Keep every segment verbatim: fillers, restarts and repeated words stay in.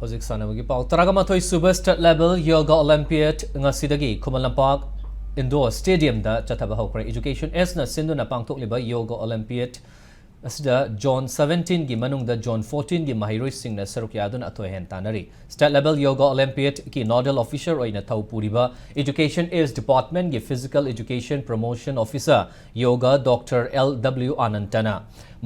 ꯍꯧꯖꯤꯛ ꯁꯥꯟꯅꯕꯒꯤ ꯄꯥꯎ꯫ ꯇꯔꯥꯃꯥꯊꯣꯏ ꯁꯨꯕ State Level Yoga Olympiad ꯉꯁꯤꯗꯒꯤ ꯈꯨꯃꯟ ꯂꯝꯄꯥꯛ Indoor Stadiumꯗ ꯆꯠꯊꯕ ꯍꯧꯈ꯭ꯔꯦ꯫ Education Ageꯅ ꯁꯤꯟꯗꯨꯅ ꯄꯥꯡꯊꯣꯛꯂꯤꯕ Yoga Olympiad ꯑꯁꯤꯗ Zone seventeenꯒꯤ ꯃꯅꯨꯡꯗ Zone fourteenꯒꯤ ꯃꯍꯩꯔꯣꯏꯁꯤꯡꯅ ꯁꯔꯨꯛ ꯌꯥꯗꯨꯅ ꯑꯊꯣꯏ ꯑꯍꯦꯟ ꯇꯥꯟꯅꯔꯤ꯫ State Level Yoga Olympiadꯀꯤ Nodal Officer ꯑꯣꯏꯅ ꯊꯧ ꯄꯨꯔꯤꯕ Education Age Departmentꯀꯤ Physical Education Promotion Officer Yoga Doctor L W Anantana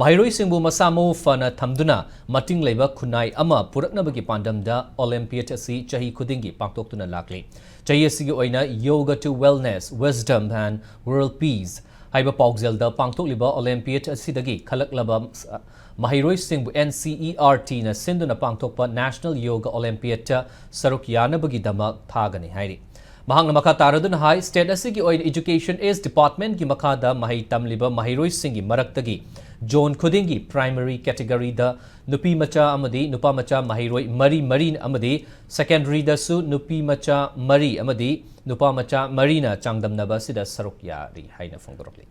ꯃꯍꯩꯔꯣꯏꯁꯤꯡꯕꯨ ꯃꯁꯥ ꯃꯎ ꯐꯅ ꯊꯝꯗꯨꯅ ꯃꯇꯤꯡ ꯂꯩꯕ ꯈꯨꯟꯅꯥꯏ ꯑꯃ ꯄꯨꯔꯛꯅꯕꯒꯤ ꯄꯥꯟꯗꯝꯗ Olympiad ꯑꯁꯤ ꯆꯍꯤ ꯈꯨꯗꯤꯡꯒꯤ ꯄꯥꯡꯊꯣꯛꯇꯨꯅ ꯂꯥꯛꯂꯤ꯫ ꯆꯍꯤ ꯑꯁꯤꯒꯤ ꯑꯣꯏꯅ Yoga to Wellness, Wisdom and World Peace ꯍꯥꯏꯕ ꯄꯥꯎꯖꯦꯜꯗ ꯄꯥꯡꯊꯣꯛꯂꯤꯕ Olympiad ꯑꯁꯤꯗꯒꯤ ꯈꯜꯂꯛꯂꯕ ꯃꯍꯩꯔꯣꯏꯁꯤꯡꯕꯨ N C E R Tꯅ ꯁꯤꯟꯗꯨꯅ ꯄꯥꯡꯊꯣꯛꯄ National Yoga Olympiadꯇ ꯁꯔꯨꯛ ꯌꯥꯅꯕꯒꯤꯗꯃꯛ ꯊꯥꯒꯅꯤ ꯍꯥꯏꯔꯤ꯫ ꯃꯍꯥꯛꯅ ꯃꯈꯥ ꯇꯥꯔꯗꯨꯅ ꯍꯥꯏ, state ꯑꯁꯤꯒꯤ ꯑꯣꯏꯅ Education Age Departmentꯀꯤ ꯃꯈꯥꯗ ꯃꯍꯩ ꯇꯝꯂꯤꯕ ꯃꯍꯩꯔꯣꯏꯁꯤꯡꯒꯤ ꯃꯔꯛꯇꯒꯤ zone ꯈꯨꯗꯤꯡꯒꯤ primary categoryꯗ ꯅꯨꯄꯤ ꯃꯆꯥ ꯑꯃꯗꯤ ꯅꯨꯄꯥ ꯃꯆꯥ ꯃꯍꯩꯔꯣꯏ ꯃꯔꯤ ꯃꯔꯤ ꯑꯃꯗꯤ secondaryꯗꯁꯨ ꯅꯨꯄꯤ ꯃꯆꯥ ꯃꯔꯤ ꯑꯃꯗꯤ ꯅꯨꯄꯥ ꯃꯆꯥ ꯃꯔꯤꯅ ꯆꯥꯡꯗꯝꯅꯕ ꯑꯁꯤꯗ ꯁꯔꯨꯛ ꯌꯥꯔꯤ ꯍꯥꯏꯅ ꯐꯣꯡꯗꯣꯔꯛꯂꯤ꯫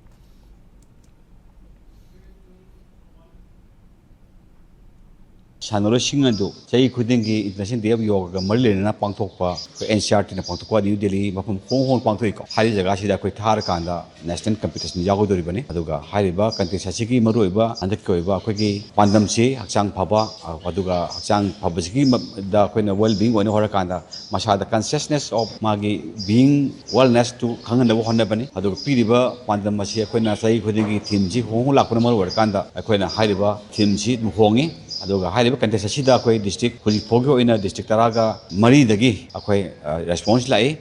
ꯁꯥꯟꯅꯔꯣꯏꯁꯤꯡ ꯑꯗꯨ ꯆꯍꯤ ꯈꯨꯗꯤꯡꯒꯤ International Day of Yogaꯒ ꯃꯔꯤ ꯂꯩꯅꯅ ꯄꯥꯡꯊꯣꯛꯄ ꯑꯩꯈꯣꯏ N C E R Tꯅ ꯄꯥꯡꯊꯣꯛꯄ ꯅ꯭ꯌꯨ ꯗꯦꯜꯂꯤ ꯃꯐꯝ ꯍꯣꯡ ꯍꯣꯡ ꯄꯥꯡꯊꯣꯛꯏꯀꯣ꯫ ꯍꯥꯏꯔꯤꯕ ꯖꯒꯥꯁꯤꯗ ꯑꯩꯈꯣꯏ ꯊꯥꯔꯀꯥꯟꯗ national competition ꯌꯥꯎꯒꯗꯧꯔꯤꯕꯅꯤ꯫ ꯑꯗꯨꯒ ꯍꯥꯏꯔꯤꯕ contest ꯑꯁꯤꯒꯤ ꯃꯔꯨꯑꯣꯏꯕ ꯍꯟꯗꯛꯀꯤ ꯑꯣꯏꯕ ꯑꯩꯈꯣꯏꯒꯤ ꯄꯥꯟꯗꯝꯁꯤ ꯍꯛꯆꯥꯡ ꯐꯕ, ꯑ, ꯑꯗꯨꯒ ꯍꯛꯆꯥꯡ ꯐꯕꯁꯤꯒꯤ ꯃ-, ꯗ ꯑꯩꯈꯣꯏꯅ well being ꯑꯣꯏꯅ ꯍꯣꯠꯅꯔꯀꯥꯟꯗ ꯃꯁꯥꯗ consciousness of ꯃꯥꯒꯤ being wellnessꯇꯨ ꯈꯪꯍꯟꯅꯕ ꯍꯣꯠꯅꯕꯅꯤ꯫ ꯑꯗꯨꯒ ꯄꯤꯔꯤꯕ ꯄꯥꯟꯗꯝ ꯑꯁꯤ ꯑꯩꯈꯣꯏꯅ ꯆꯍꯤ ꯈꯨꯗꯤꯡꯒꯤ themeꯁꯤ ꯍꯣꯡ ꯍꯣꯡ ꯂꯥꯛꯄꯅ ꯃꯔꯝ ꯑꯣꯏꯔꯀꯥꯟꯗ ꯑꯩꯈꯣꯏꯅ ꯍꯥꯏꯔꯤꯕ themeꯁꯤ ꯑꯗꯨꯝ ꯍꯣꯡꯉꯤ꯫ ꯑꯗꯨꯒ ꯍꯥꯏꯔꯤꯕ contest ꯑꯁꯤꯗ ꯑꯩꯈꯣꯏ district ꯍꯧꯖꯤꯛ ꯐꯥꯎꯒꯤ ꯑꯣꯏꯅ district ꯇꯔꯥꯒ ꯃꯔꯤꯗꯒꯤ ꯑꯩꯈꯣꯏ, ꯑ, response ꯂꯥꯛꯏ꯫